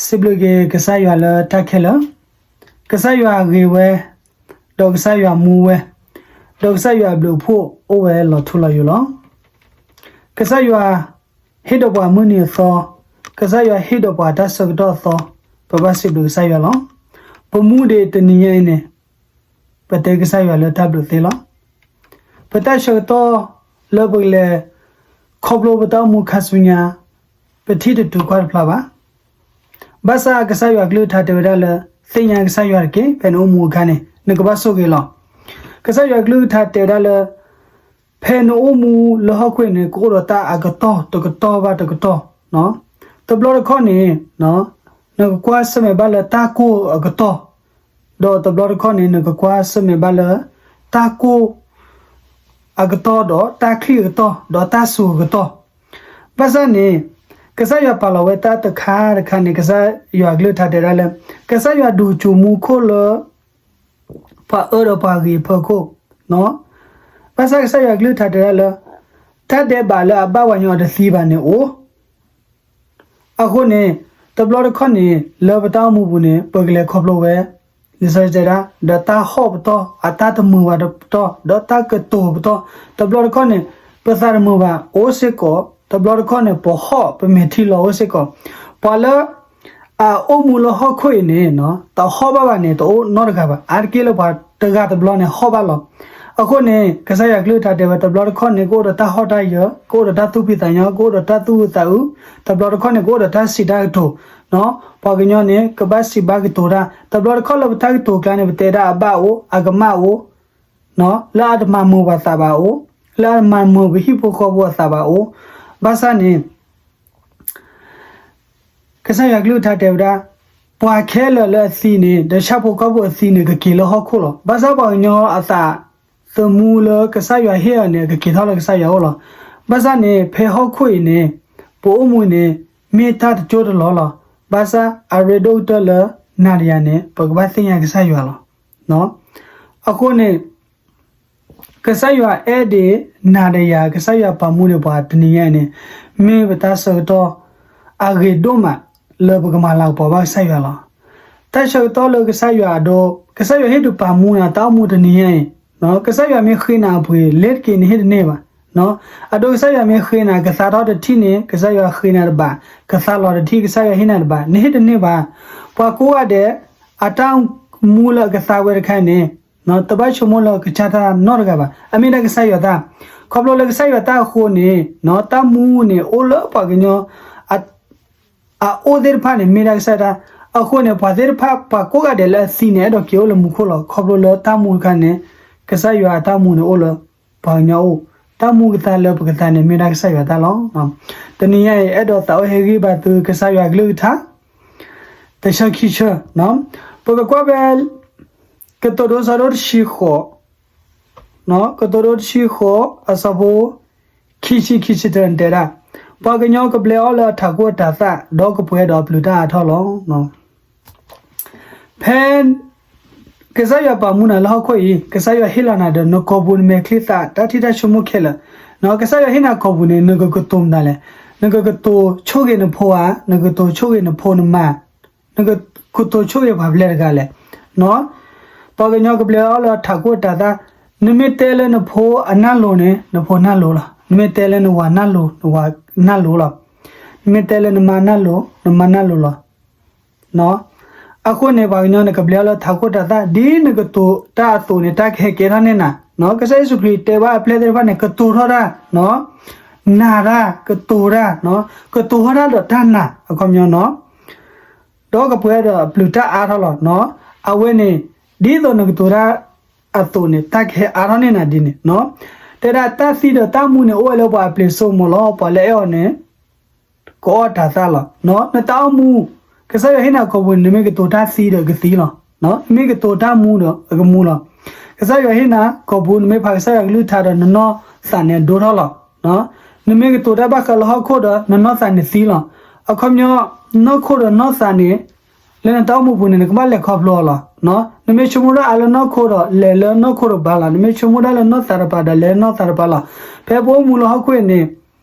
စံးဘျုးက့ၤကစၢ်ယွၤလၢတၢ်ခဲလၢာ်, ကစၢ်ယွၤဂ့ၤဝဲ, ဒီးကစၢ်ယွၤမူဝဲ, ဒီးကစၢ်ယွၤအဘျုးအဖှိၣ်အိၣ်ဝဲလီၤထူလီၤယိာ်လီၤ. ကစၢ်ယွၤဟ့ၣ်ဒီးပှၤမုၢ်နံၤအသီ, ကစၢ်ယွၤဟ့ၣ်ဒီးပှၤတၢ်ဆၢကတီၢ်အသီ, ပဘၣ်စံးဘျုးကစၢ်ယွၤလီၤ. ပမူဒံးတနံၤညါအံၤန့ၣ် ပတဲကစၢ်ယွၤလၢတၢ်ဘျုးသ့လီၤ. ပတၢ်ဆၢကတီၢ်လၢပကလဲၤခီဖျိပတၢ်အိၣ်မူခါဆူညါ, ပထံၣ်တတုၤကွၢ်တဖျါဘၣ်. ဘၣ်ဆၣ်ကစၢ်ယွၤကလုၢ်ကထါတဲဝဲဒၣ်လၢ သ့ၣ်ညါကစၢ်ယွၤတက့ၢ်, ဖဲနအိၣ်မူအခါန့ၣ် နကဘၣ်ဆိၣ်ဂ့ၤလီၤ. ကစၢ်ယွၤကလုၢ်ကထါတဲဝဲဒၣ်လၢ ဖဲနအိၣ်မူလၢဟီၣ်ခိၣ်န့ၣ် ကအိၣ်ဒီးတၢ်အကတီၢ်တကတီၢ်ဘၣ်တကတီၢ်, တဘျီတခီၣ်န့ၣ် နကကွၢ်ဆၢၣ်မဲာ်ဘၣ်လၢတၢ်ကိၢ်အကတီၢ်, ဒီးတဘျီတခီၣ်န့ၣ် နကကွၢ်ဆၢၣ်မဲာ်ဘၣ်လၢ တၢ်ကိၢ်အကတီၢ် ဒီးတၢ်ချံၣ်အကတီၢ် ဒီးတၢ်စူၤအကတီၢ်. ဘၣ်ဆၣ်န့ၣ် ကစၢ်ယွၤပာ်လီၤဝဲတၢ်တခါတခါန့ၣ် ကစၢ်ယွၤဒိးစူၤမူခိၣ်လၢ ပှၤအၢဒီးပှၤဂ့ၤအဖီခိၣ်, ဘၣ်ဆၣ်ကစၢ်ယွၤကလုၢ်ကထါတဲဒၣ်လၢ တၢ်ဒဲးဘးလၢအဘၣ်ပှၤကညီအီၤတသံဘၣ်န့ၣ်အိၣ်. အဃိန့ၣ် တဘျီတခီၣ်န့ၣ် လၢပတၢ်အိၣ်မူပူၤန့ၣ် ပကလဲၤခီဖျိဝဲ လံာ်စီဆှံတဲဒၣ် ဒီးတၢ်ဟီၣ်ပတီၢ် အတၢ်တမုာ်ဘၣ်ပတီၢ် ဒီးတၢ်ကတိၤပတီၢ်, တဘျီတခီၣ်န့ၣ် ပသးတမုာ်ဘၣ်အိၣ်စ့ၢ်ကီး, တဘျီတခီၣ်န့ၣ် ပဟီၣ်ပမဲာ်ထံလီၤအိၣ်စ့ၢ်ကီး. ပှၤလၢ အအိၣ်မူလၢဟီၣ်ခိၣ်အံၤန့ၣ် တဟီၣ်ဘၣ်ဘၣ်န့ၣ် တအိၣ်နီတဂၤဘၣ်. အါတက့ၢ်လၢပှၤတဂၤတဘျီန့ၣ်ဟီၣ်ဘၣ်လီၤ. အဃိန့ၣ် ကစၢ်ယွၤကလုၢ်ကထါတဲဝဲ တဘျီတခီၣ်န့ၣ် ကအိၣ်ဒီးတၢ်ဟီၣ်တၢ်ယၢၤ, ကအိၣ်ဒီးတၢ်သူၣ်ဖှံသးညီ, ကအိၣ်ဒီးတၢ်သူၣ်အုးသးအုး, တဘျီတခီၣ်န့ၣ် ကအိၣ်ဒီးတၢ်စံးတၢ်ကတိၤ, ပှၤကညီန့ၣ် ကဘၣ်စံးဘၣ်ကတိၤတၢ်, တဘျီတခီၣ်လၢပတၢ်ကတိၤကျါန့ၣ် ပတဲဒၣ်အဘၣ်အိၣ်, အကမၣ်အိၣ်, လၢအတမၤမုာ်ပှၤသးဘၣ်အိၣ်, လၢအတမၤမုာ်ပဟံၣ်ဖိဃီဖိအသးဘၣ်အိၣ်. ဘၣ်ဆၣ်န့ၣ် ကစၢ်ယွၤကလုၢ်ကထါတဲဝဲဒၣ်, ပှၤခဲလၢာ်လၢအသံန့ၣ် ဒီးဆၣ်ဖိကီၢ်ဖိအသံန့ၣ် ကက့ၤလၢဟီၣ်ခိၣ်လီၤ. ဘၣ်ဆၣ်ပှၤကညီအသးသမူလၢကစၢ်ယွၤဟ့ၣ်အီၤန့ၣ် ကက့ၤထီၣ်လၢကစၢ်ယွၤအအိၣ်လီၤ. ဘၣ်ဆၣ်န့ၣ် ဖဲဟီၣ်ခိၣ်အံၤန့ၣ် ပအိၣ်မူန့ၣ် မ့ၢ်တၢ်တကၠိတလီၢ်လီၤ. ဘၣ်ဆၣ်အရ့ဒိၣ်ကတၢၢ်လၢနၤဒီးယၤန့ၣ် ပကဘၣ်သ့ၣ်ညါကစၢ်ယွၤလီၤ. အဃိန့ၣ် ကစၢ်ယွၤအဲၣ်ဒိးနၤဒီးယၤ, ကစၢ်ယွၤပာ်မူဒံးပှၤတနံၤညါအံၤန့ၣ် မ့ၢ်ပတၢ်ဆၢကတီၢ်အဂ့ၤဒိၣ်မး လၢပကမၤလၤကပီၤဘၣ်ကစၢ်ယွၤလီၤ. တၢ်ဆၢကတီၢ်လၢကစၢ်ယွၤအဒိ, ကစၢ်ယွၤဟ့ၣ်ဒုးပာ်မူနၤတၢ်အိၣ်မူတနံၤညါအံၤ, ကစၢ်ယွၤမ့ၢ်ဃ့နၤအပှ့ၤ လဲၤတက့ၤနဟ့ၣ်တန့ၢ်ဘၣ်. အဒိကစၢ်ယွၤမ့ၢ်ဃ့နၤ ကသါထီၣ်တထံၣ်န့ၣ် ကစၢ်ယွၤဃ့နၤတဘၣ်, ကသါလီၤတထံၣ် ကစၢ်ယွၤဟ့ၣ်နၤတဘၣ်, နဟ့ၣ်တန့ၢ်ဘၣ်. ပှၤကိးဂၤဒဲး အတၢ်မူလၢအကသါဝဲတခါအံၤန့ၣ် တဘၣ်ဆိကမိၣ်လၢကစၢ်တၢ်နီတဂၤဘၣ်, အမ့ၢ်ဒၣ်ကစၢ်ယွၤတၢ်. ခီဖျိလၢကစၢ်ယွၤတၢ်အဃိန့ၣ် တၢ်မူန့ၣ်အိၣ်လၢပှၤကညီ အအိၣ်သ့ၣ်တဖၣ်န့ၣ် မ့ၢ်ဒၣ်ကစၢ်ယွၤတၢ်. အဃိန့ၣ် ပှၤသ့ၣ်တဖၣ် ပှၤကိးဂၤဒဲးလၢအသံန့ၣ် အဲၣ်ဒိးက့ၤအိၣ်လၢမူခိၣ်လီၤ. ခီဖျိလၢတၢ်မူတခါန့ၣ် ကစၢ်ယွၤအတၢ်မူန့ၣ်အိၣ်လၢပှၤကညီအိၣ်, တၢ်မူကသါလၢပကသါန့ၣ် မ့ၢ်ဒၣ်ကစၢ်ယွၤတၢ်လီၤ. တနံၤညါအံၤ အဲၣ်ဒိးသးအိၣ်ဟ့ၣ်ဂံၢ်ဘါသုကစၢ်ယွၤကလုၢ်ကထါ တဆၢခံဆၢ, ပကကွၢ်ဖဲ ကတိၤဒိအဆၢဒိၣ်တဆံဃိး, ကတိၤဒိတဆံဃိး အဆၢဖိ ခံဆံ ခံဆံတၢန့ၣ်တဲဒၣ်, ပှၤကညီကဘျဲအီၣ်လၢအထးခိၣ်အတၤသၣ်, ဒီးကပှဲၤဒီးအပျုၤတၢ်အါထီၣ်လီၤ. ဖဲ ကစၢ်ယွၤပာ်မူနၤလၢဟီၣ်ခိၣ်အံၤ, ကစၢ်ယွၤဟ့ၣ်လီၤနၤဒီး နကိာ်ပူၤနမဲာ်ချံသး တၢ်ထံၣ်တၢ်ဆိကမိၣ်ခဲလၢာ်, ကစၢ်ယွၤဟ့ၣ်နၤကိာ်ပူၤန့ၣ် နကကတိၤမတၤလဲၣ်. နကကတိၤဆိၣ်ဂ့ၤနဖိဧါ, နကတိၤဆိၣ်ဂ့ၤနဖိနမါ, နကကတိၤဆိၣ်ဂ့ၤပှၤဖဲလဲၣ်တဂၤလဲၣ်. ပှၤကညီကဘျဲအီၣ်လၢထးခိၣ်တၤသၣ်, နမ့ၢ်တဲလၢနဖိအနၢ်လိၤန့ၣ် နဖိနၢ်လိၤလီၤ. နမ့ၢ်တဲလၢနဝၤနၢ်လိၤ နဝၤနၢ်လိၤလီၤ. နမ့ၢ်တဲလၢနမါနၢ်လိၤ နမါနၢ်လိၤလီၤ. အဃိန့ၣ် ပှၤကညီနကဘျဲအီၣ်လၢထးခိၣ်တၤသၣ်, ဒ်နကတိၤတၢ်အသိးန့ၣ် တၢ်ကဟဲကဲထီၣ်န့ၢ်နၤ. ကစၢ်ယ့ၣ်ၡူးခရံာ်တဲဘၣ်အပျဲၢ်သ့ၣ်တဖၣ်န့ၣ် ကတိၤထီၣ်တၢ်, နာ်တၢ်, ကတိၤတၢ်, ကတိၤထီၣ်တၢ်ဒီးတၢ်နာ် အခီပညီနီၤ. ဒီးကပှဲၤဒီးအပျုၤတၢ်အါထီၣ်လီၤ. အဝဲန့ၣ် ဒ်သိးနကတိၤတၢ်အသိးန့ၣ် တၢ်ကဟဲအါထီၣ်န့ၢ်နၤဒ်န့ၣ်. တဲဒၣ်တၢ်သံဒီးတၢ်မူန့ၣ် အိၣ်ဝဲလၢပှၤအပျ့ၤစိမိၤလီၤ. ပှၤလၢအဲၣ်အီၤန့ၣ် ကအီၣ်တၤသၣ်လီၤ. နတၢ်အိၣ်မူ, ကစၢ်ယွၤဟ့ၣ်နၤကိာ်ပူၤန့ၣ် နမ့ၢ်ကတိၤတၢ်သံဒီးကသံလီၤ. နမ့ၢ်ကတိၤတၢ်မူဒီးအကမူလီၤ. ကစၢ်ယွၤဟ့ၣ်နၤကိာ်ပူၤ နမ့ၢ်ဖးကစၢ်ယွၤကလုၢ်ကထါဒီးနနီၢ်သးန့ၣ်ဒိၣ်ထီၣ်လီၤ. နမ့ၢ်ကတိၤတၢ်ဘၣ်ဃးလၢဟီၣ်ခိၣ်ဒီး နနီၢ်သးန့ၣ်သံလီၤ. အခီပညီ နီၢ်ခိၣ်ဒီးနီၢ်သးန့ၣ် လၢနတၢ်အိၣ်မူပူၤန့ၣ် နကဘၣ်လဲၤခီဖျိအီၤလီၤ. နမ့ၢ်ဆိကမိၣ်ဒၣ်အါလၢနီၢ်ခိၣ်ဒီး လဲၤလၢနီၢ်ခိၣ်တကပၤလီၤ. နမ့ၢ်ဆိကမိၣ်ဒၣ်လၢနီၢ်သးတကပၤဒီး လဲၤလၢနီၢ်သးတကပၤလီၤ. ဖဲပအိၣ်မူလၢဟီၣ်ခိၣ်အံၤန့ၣ်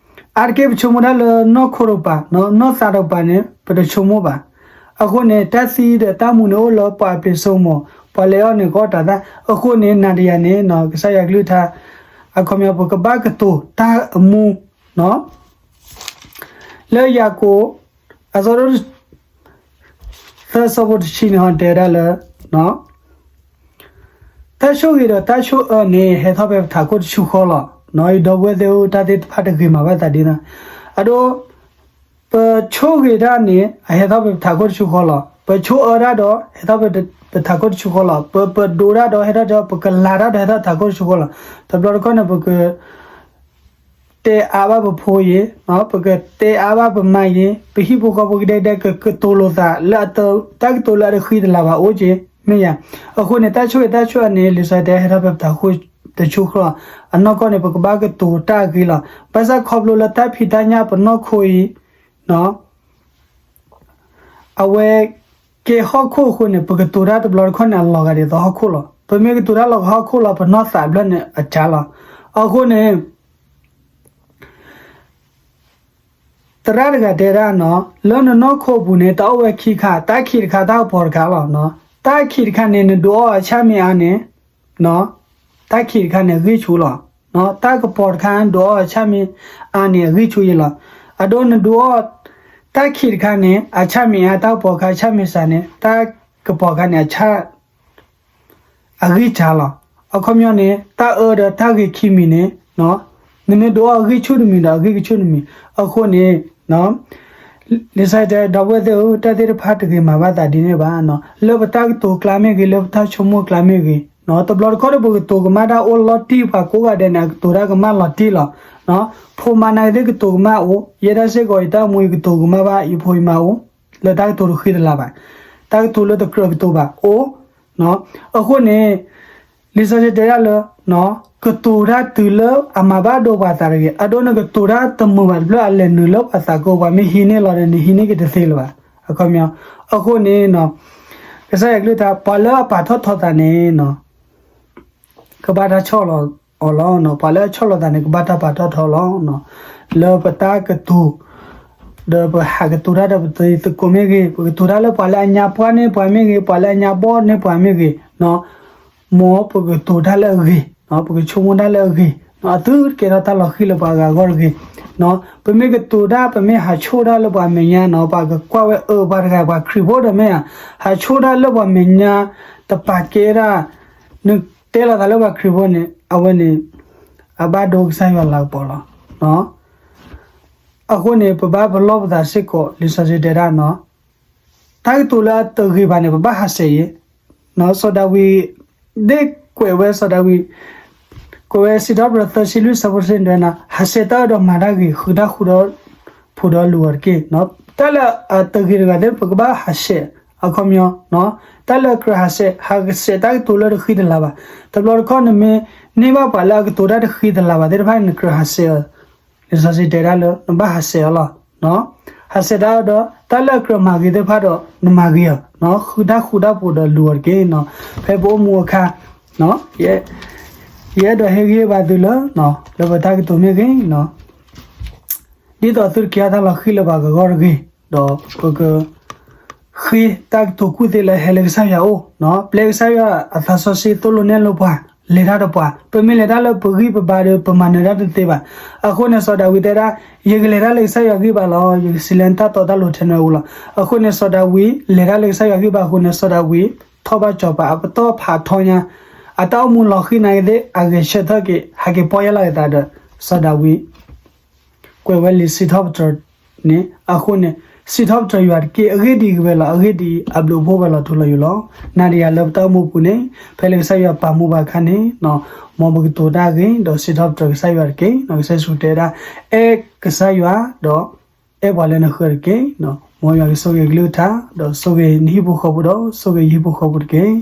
အါတက့ၢ်ပဆိကမိၣ်ဒၣ်လၢနီၢ်ခိၣ်တကပၤ, နီၢ်သးတကပၤန့ၣ် ပတဆိကမိၣ်ဘၣ်. အဃိန့ၣ် တၢ်သံဒီးတၢ်မူန့ၣ်အိၣ်လၢပှၤအပ့ၤစိမီၤ, ပှၤလဲၤအီၣ်န့ၣ်ကအီၣ်တၢ်သၣ်. အဃိန့ၣ် နၤဒီးယၤန့ၣ် ကစၢ်ယွၤကလုၢ်ကထါ အခီပညီ ပကဘၣ်ကတိၤတၢ်အမူ လၢယၤကိာ် အဆၢဒိၣ် သၢ ဆၢဖိတဆံန့ၣ် ဟီတဲဒၣ်လၢ တၢ်ဆိၣ်ဂ့ၤဒီးတၢ်ဆိၣ်အၢန့ၣ် ဟဲထီၣ်ဖဲပထးခိၣ်တဆူဃီလီၤ. ယဒီပုၢ်ဝဲၢ်သ့ၣ်ဧၢ, တၢ်သ့ၣ်တဖၣ်တဂ့ၤမးဘၣ်သးဒ်န့ၣ်, အဒိ ပဆိၣ်ဂ့ၤတၢ်န့ၣ် အဟဲထီၣ်ဖဲပထးခိၣ်တဆူဃီလီၤ. ပဆိၣ်အၢတၢ်ဒီး ဟဲထီၣ်ဖဲပထးခိၣ်တဆူဃီလီၤ. ပပဒိးတၢ်ဒီး ဟဲထီၣ်ဒီး ပကလၤတၢ်ဒီး ဟဲထီၣ်ထးခိၣ်တဆူဃီလီၤ. တဘျီတခီၣ်န့ၣ် ပက တဲအါဘၣ်ပဖိအံၤ, ပကတဲအါဘၣ်ပမါအံၤ, ပဟံၣ်ဖိဃီဖိကဒဲကဒဲ ကကတိၤလိာ်သးလၢအတ တၢ်ကတိၤလၢအတဃံတလၤဘၣ်အိၣ်က့ၤ မ့ၢ်ယၤ. အဃိန့ၣ် တၢ်ဆိၣ်ဂ့ၤတၢ်ဆိၣ်အၢန့ၣ် လံာ်စီဆှံတဲ ဟဲထီၣ်ဖဲပထးခိၣ်တဆူဃီလီၤ. အနီၢ်ကီၢ်န့ၣ် ပကဘၣ်ကတိၤတၢ်အဂ့ၤလီၤ. ဘၣ်ဆၣ်ခီဖျိလၢတၢ်ဖံးတၢ်ညၣ်ပနီၢ်ခိအံၤ အဝဲကဲဟီၣ်ခိၣ်အဃိန့ၣ် ပကတိၤတၢ်တဘျီတခီၣ်န့ၣ် အလီၤဂာ်ဒ်သိးဟီၣ်ခိၣ်လီၤ. ပမ့ၢ်ကတိၤတၢ်လီၤဂာ်ဟီၣ်ခိၣ်လီၤ ပနီၢ်သးဘျၢၣ်န့ၣ်အကၢ်လီၤ. အဃိန့ၣ် သရၣ်တဂၤတဲဒၣ်နီၤ, လၢနနီၢ်ခိအပူၤန့ၣ် တၢ်အိၣ်ဝဲခံခါ, တၢ်ခံးတခါ တၢ်ကပီၤတခါလီၤ. တၢ်ခံးတခါန့ၣ် နဒုးအီအဆၣ်မ့ၢ်အါန့ၣ် တၢ်ခံးတခါန့ၣ် အဂံၢ်ဆူၣ်လီၤ. တၢ်ကပီၤတခါ နဒုးအီအဆၣ်မ့ၢ်အါန့ၣ် အဂံၢ်ဆူၣ်ယံလီၤ. အဒိ နဒုးအီ တၢ်ခံးတခါန့ၣ် အဆၣ်မ့ၢ်အါ, တၢ်ကပီၤတခါ အဆၣ်မ့ၢ်စှၤန့ၣ် တၢ်ကပီၤတခါန့ၣ် အဆၣ် အဂံၢ်စှၤလီၤ. အခီပညီန့ၣ် တၢ်အၢဒီးတၢ်ဂ့ၤခံမံၤန့ၣ် နမ့ၢ်ဒုးအီအဂံၢ်ဆူၣ်တမံၤဒီး အဂံၢ်ကဆူၣ်တမံၤ. အဃိန့ၣ် လံာ်စီဆှံတဲ ဒီပုၢ်ဝဲၢ်သ့ၣ်ဧၢ, တၢ်သ့ၣ်တဖၣ်တဂ့ၤမးဘၣ်သးဒ်န့ၣ်ဘၣ်. လၢပတၢ်ကတိၤကျါမ့ၢ်ဂ့ၤ, လၢပတၢ်ဆိကမိၣ်ကျါမ့ၢ်ဂ့ၤ, တဘျီတခီၣ်ဒီး ပကတိၤကမၣ်တၢ်အိၣ်လီၤတံၢ်, ပှၤကိးဂၤဒဲးန့ၣ် အကတိၤတၢ်ကမၣ်လီၤတံၢ်လီၤ. ဖိမါနာ်က့သ့ၣ် ကတိၤကမၣ်အိၣ်, ယဲဒၣ်စ့ၢ်ကီး ယတၢ်အိၣ်မူ ယကတိၤကမၣ်ဘၣ် ယဖိယမါအိၣ် လၢတၢ်ကတိၤတဃံတလၤဘၣ်, တၢ်ကတိၤလၢတကြၢးကတိၤဘၣ်အိၣ်. အဃိန့ၣ် လံာ်စီဆှံတဲဒၣ်လၢ ကတိၤတၢ်တုၤလၢအမၤဘၣ်ဒိပှၤသးတဂ့ၤ, အဒိနကတိၤတၢ်တမုာ်ဘၣ်တဖျၢၣ် အလဲၤနုာ်လၢပှၤသးကိး, ပှၤမ့ၢ်ဟံးန့ၢ်လီၤဒီး နဟံးန့ၢ်က့ၤတသ့လၢၤဘၣ်. အခီပညီ အဃိန့ၣ် ကစၢ်ယွၤကလုၢ်ကထါ ပှၤလၢအပာ်ထီၣ်ထီသးန့ၣ် ကဘၣ်တၢ်ဆီၣ်လီၤအီၤလီၤ. ပှၤလၢအဆီၣ်လီၤသးန့ၣ် ကဘၣ်တၢ်ပာ်ထီၣ်ထီလီၤ. လၢပတၢ်ကတိၤ ဒီးပဟးကတိၤတၢ်ဒီးပသကိးမ့ၢ်ဂ့ၤ, ပကတိၤတၢ်လၢပှၤလၢအညါပှၢ်န့ၢ်ပှၤမ့ၢ်ဂ့ၤ, ပှၤလၢအညါဘီၣ်န့ၢ်ပှၤမ့ၢ်ဂ့ၤ, မ်ပကတိၤတၢ်လၢအဂ့ၤ, ပကဆိကမိၣ်တၢ်လၢအဂ့ၤ, အသုတကဲထီၣ်တၢ်လီၤဃံၤလၢပှၤဂၤအဂီၢ်တဂ့ၤ. ပမ့ၢ်ကတိၤတၢ် ပမ့ၢ်ဟးဆိၣ်တၢ်လၢပှၤမဲာ်ညါနီၤ, ပှၤကကွၢ်ဝဲအၢ ပှၤတဂၤ ပှၤခရံာ်ဖိဒီးမ့ၢ်ဧါ, ဟးဆိၣ်တၢ်လၢပှၤမဲာ်ညါ တပာ်ကဲဒၣ် နတဲလီၤသးလၢပှၤခရံာ်ဖိန့ၣ် အဝဲန့ၣ် အဘၣ်ဒိကစၢ်ယွၤလၤကပီၤလီၤ. အဃိန့ၣ် ပဘၣ်ပလီၢ်ပသးစ့ၢ်ကီး လံာ်စီဆှံတဲဒၣ်နီၤ, တၢ်ကတိၤလၢအတဂ့ၤဘၣ်န့ၣ် ပဘၣ်ဟးဆှဲးအံၤ. စီၤဒၤဝံး ဒ်ကွဲးဝဲ စီၤဒၤဝံး ကွဲးဝဲစံးထီၣ်ပတြၢၤသၢဆံလွံၢ်ဆၢဖိတဆံန့ၣ် ဟးဆှဲးတၢ်အၢဒီးမၤတၢ်ဂ့ၤ, ဃုတၢ်ဃူဒီးဖိးဒီးလူၤအီၤတက့ၢ်. တၢ်လၢအတဂ့ၤတဂၤသ့ၣ် ပကဘၣ်ဟးဆှဲး, အခီပညီ တၢ်လၢကြၢးဟးဆှဲး, ဟးဆှဲးတၢ်ကတိၤလၢတဃံတလၤဘၣ်. တဘျီတခီၣ်နမ့ၢ်န့ၢ်ဘၣ်ပှၤလၢအကတိၤတၢ်တဃံတလၤဘၣ်သ့ၣ်တဖၣ်န့ၣ် နကြၢးဟးဆှဲးအီၤ, လံာ်စီဆှံတဲဒၣ်လၢ နဘၣ်ဟးဆှဲးအီၤလီၤ. ဟးဆှဲးတၢ်အၢဒီး တၢ်လၢအကြၢးမၤဂ့ၤသ့ၣ်တဖၣ်ဒီး နမၤဂ့ၤအီၤ, ဃုတၢ်ဃူတၢ်ဖိးဒီးလူၤအီၤတက့ၢ်. ဖဲပအိၣ်မူအခါ ယအဲၣ်ဒိးဟ့ၣ်ဂံၢ်ဟ့ၣ်ဘါသုလၢ လၢပတၢ်ကတိၤမ့ၢ်ဂ့ၤ ဒ်သိးသုတကဲထီၣ်တၢ်လီၤဃံၤလၢပှၤဂၤအဂီၢ်တဂ့ၤ, ဒီးပကဃ့တၢ်ကတိၤကူၣ်သ့လၢဟဲလၢကစၢ်ယွၤအအိၣ်, ပျဲကစၢ်ယွၤအသးစီဆှံသိၣ်လိနဲၣ်လိပှၤ, လဲၤတၢ်ဒီးပှၤ, ပမ့ၢ်လဲၤတၢ်လၢပဂံၢ်ပဘါဒီး ပမၤနၢၤတၢ်တသ့ဘၣ်. အဃိန့ၣ် စီၤဒၤဝံးတဲဒၣ်, ယကလဲၤတၢ်လၢကစၢ်ယွၤဂံၢ်ဘါလီၤ, ယကစံးလၢနတၢ်တီတၢ်လိၤထဲနအိၣ်လီၤ. အဃိန့ၣ် စီၤဒၤဝံးလဲၤတၢ်လၢကစၢ်ယွၤဂံၢ်ဘါအဃိန့ၣ် စီၤဒၤဝံးထီၣ်ဘၣ်စီၤပၤ အပတီၢ်ဖးထီညါ, အတၢ်အိၣ်မူလီၤဃံၤနာ်က့သ့ၣ် အဂဲၤဆၢထၢၣ်က့ၤ ဟဲက့ၤပီၢ်ယၢ်လီၤက့ၤသးဒီး စီၤဒၤဝံး ကွဲးဝဲလံာ်စံးထီၣ်ပတြၢၤန့ၣ်, အဃိန့ၣ် စံးထီၣ်ပတြၢၤယွၤတက့ၢ်. အဂ့ၢ်ဒ်အံၤကဝဲလီၤ, အဂ့ၢ်ဒ်အံၤ အဘျုးအဖှိၣ်ဝဲလီၤထူလီၤယိာ်လီၤ. နၤဒီးယၤလၢပတၢ်အိၣ်မူပူၤန့ၣ် ဖဲလၢကစၢ်ယွၤပာ်မူပှၤအခါန့ၣ်, မ်ပကတိၤတၢ်ဂ့ၤ ဒီးစံးထီၣ်ပတြၢၤကစၢ်ယွၤတက့ၢ်. ကစၢ်ယ့ၣ်ၡူးတဲဒၣ်, အဲၣ်ကစၢ်ယွၤ ဒီးအဲၣ်ပှၤလၢနဃၢၤတက့ၢ်. မ်ယွၤကဆိၣ်ဂ့ၤကလုၢ်ကထါ ဒီးဆိၣ်ဂ့ၤနဟံၣ်ဖိဃီဖိဒီး ဆိၣ်ဂ့ၤယဟံၣ်ဖိဃီဖိတက့ၢ်.